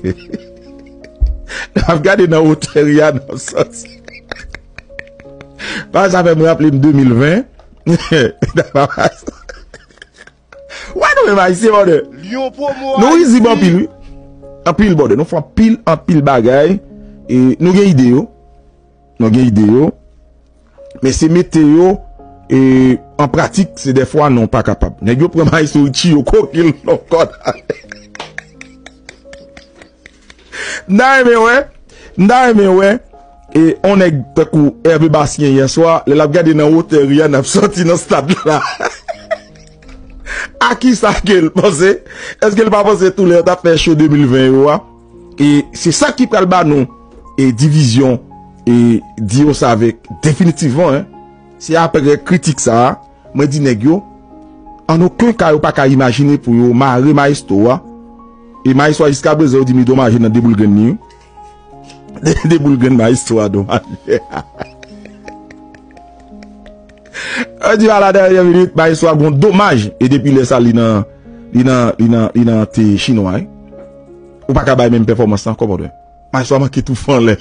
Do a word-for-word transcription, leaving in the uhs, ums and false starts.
N ap gade nan wotè Rihanna ap sòti. Bagay sa fè m raple m de mil ven. Wè nou menm Ayisyen, brother. Lyon Promo Nou rizib Haïti. Anpil, wi. Anpil, brother. Nou fè anpil, anpil bagay. E nou gen ide yo. Nou gen ide yo. Men se mete yo e, an pratik, se dèfwa nou pa kapab. Nèg yo pran Maestro Richie yo koke l nan kòd. M ta renmen wè, m ta renmen wè, e on nèg tankou Hervé Bastien yè swa, lè l ap gade nan wotè Rihanna ap sòti nan stad la. A kisa ke l panse? Èske l pa panse tou lè yo t ap fè show de mil ven yo a? E se sa ki pral ba nou e divizyon e Diosavec definitivman, en. Se aprè kritik sa a, mwen di nèg yo, an okenn ka yo pa ka imajine pou yo mare Maestro a. E Maestro a jiska prezan yo di m li domaje nan de boul grenn li, wi. De boul grenn Maestro a domaje. Yo di a la dènyè minit, Maestro a gon domaj. E depi lè sa, li nan, li nan, li nan, li nan te chinwa, wi. Ou pa ka bay menm pèfòmans lan ankò, brother. Maestro a manke toufe anlè.